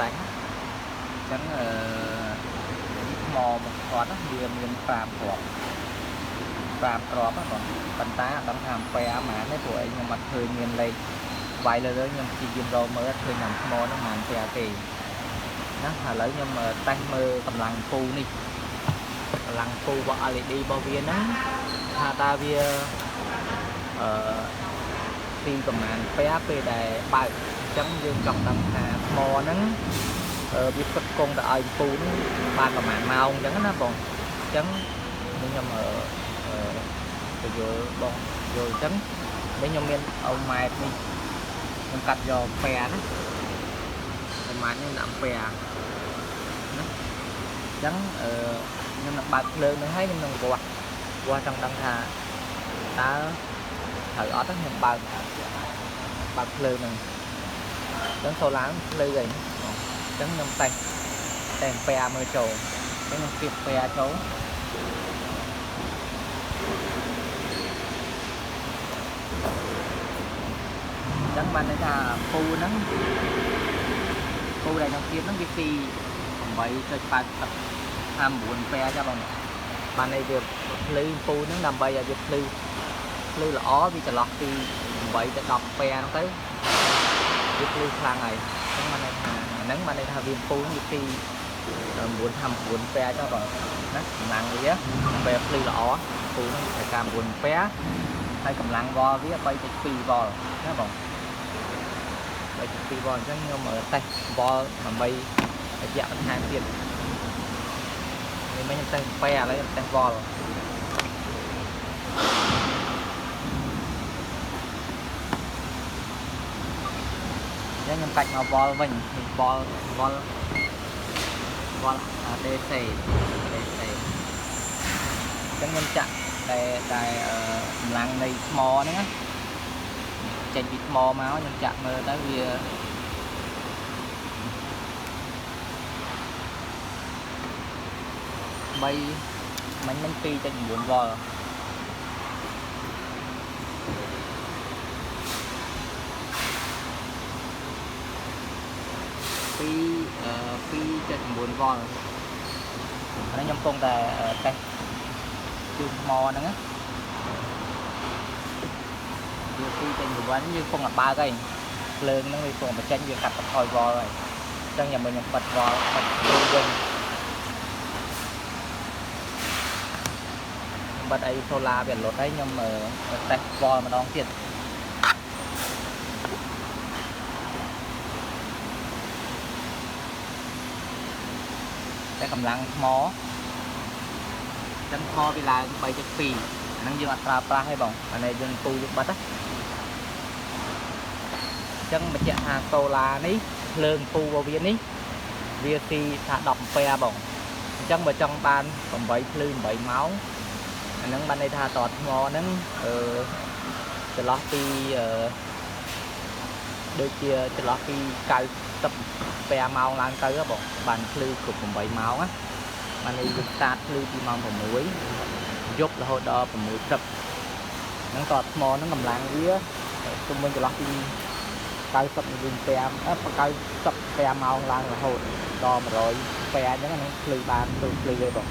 តេស្តអញ្ចឹងអឺនេះថ្មមកគាត់វាមាន5គ្រាប់5គ្រាប់ហ្នឹងបងប៉ុន្តែអត់ដឹងថាអំពែប៉ុន្មានទេព្រោះអីខ្ញុំអត់ឃើញមានលេខវាយលើលើខ្ញុំព្យាយាមរកមើលអត់ឃើញថាថ្មហ្នឹងប៉ុន្មានពែទេណាឥឡូវខ្ញុំតេស្តមើលកម្លាំងពូនេះកម្លាំងពូរបស់ LED របស់វាហ្នឹងថាតើវាអឺពីប្រមាណពែពេលដែលបើកអញ្ចឹងយើងចង់ដឹងថាថ្មហ្នឹងវាផ្គត់ផ្គង់ទៅឲ្យពូហ្នឹងបានប្រមាណម៉ោងអញ្ចឹងណាបងអញ្ចឹងខ្ញុំអឺទៅយល់បងយល់អញ្ចឹងនេះខ្ញុំមានអូម៉ែតនេះខ្ញុំកាត់យកពែណាអូម៉ែតនេះដាក់ពែណាអញ្ចឹងអឺខ្ញុំនឹងបើកភ្លើងនឹងហើយខ្ញុំនឹងវាស់វាស់ចង់ដឹងថាតើត្រូវអត់ខ្ញុំបើកបើកភ្លើងនឹងអញ្ចឹងសូឡាភ្លឺហើយអញ្ចឹងខ្ញុំតេស្តតែពែមើលចូលអញ្ចឹងខ្ញុំគៀបពែចូលអញ្ចឹងបានន័យថាពូហ្នឹងពូដែលខ្ញុំគៀបហ្នឹងវាពី 8.89 ពែចាបងបានន័យវាភ្លឺពូហ្នឹងដើម្បីឲ្យវាភ្លឺភ្លឺល្អវាចន្លោះពី8ទៅ10ពែហ្នឹងទៅវាភ្លឺខ្លាំងហើយអញ្ចឹងបានន័យថាហ្នឹងបានន័យថាវាពូហ្នឹងវាពី9.59ពែចាបងណាកម្លាំងវាដើម្បីភ្លឺល្អពូហ្នឹងត្រូវការ9ពែហើយកម្លាំងវ៉លវា 3.2 វ៉លណាបង 3.2 វ៉លអញ្ចឹងខ្ញុំតេស្តវ៉លដើម្បីរយៈបន្ថែមទៀតនេះមិញខ្ញុំតេស្តពែឥឡូវខ្ញុំតេស្តវ៉លអញ្ចឹងខ្ញុំកាច់មកវ៉លវិញនេះវ៉លវ៉លវ៉ល DC DC អញ្ចឹងខ្ញុំចាក់តែតែកម្លាំងនៃថ្មហ្នឹងណាចេញពីថ្មមកខ្ញុំចាក់មើលទៅវា3មិញមិញ 2.9 វ៉ល2.9 វ៉លអានេះខ្ញុំកំពុងតែតេស្តជើងថ្មហ្នឹងណាវា 2.9 យើងកំពុងតែបើកហើយភ្លើងហ្នឹងវាកំពុងបញ្ចេញវាកាត់បន្ថយវ៉លហើយអញ្ចឹងយ៉ាងមិញខ្ញុំបិទវ៉លបិទទូវិញបិទអីសូឡាវាលុតហើយខ្ញុំតេស្តវ៉លម្ដងទៀតតែកម្លាំងថ្មចឹងថ្មវាឡើង 3.2 អាហ្នឹងយើងអត់ប្រើប្រាស់ទេបងអានេះយើងពូយើងបិទណាអញ្ចឹងបញ្ជាក់ថាសូឡានេះភ្លើងពូរបស់វានេះវាស៊ីថា10អំពែបងអញ្ចឹងបើចង់បាន8ភ្លឺ8ម៉ោងអាហ្នឹងបានន័យថាតថ្មហ្នឹងអឺចន្លោះពីអឺដូចជាចន្លោះពី90ពែម៉ោងឡើងទៅបងបានភ្លឺគ្រប់8ម៉ោងណាបានន័យយើងស្តាតភ្លឺពីម៉ោង6យប់រហូតដល់6ព្រឹកហ្នឹងតថ្មហ្នឹងកម្លាំងវាជុំវិញចន្លោះពី90មីលីពែ90ពែម៉ោងឡើងរហូតដល់100ពែអញ្ចឹងហ្នឹងភ្លឺបានភ្លឺភ្លឺទេបង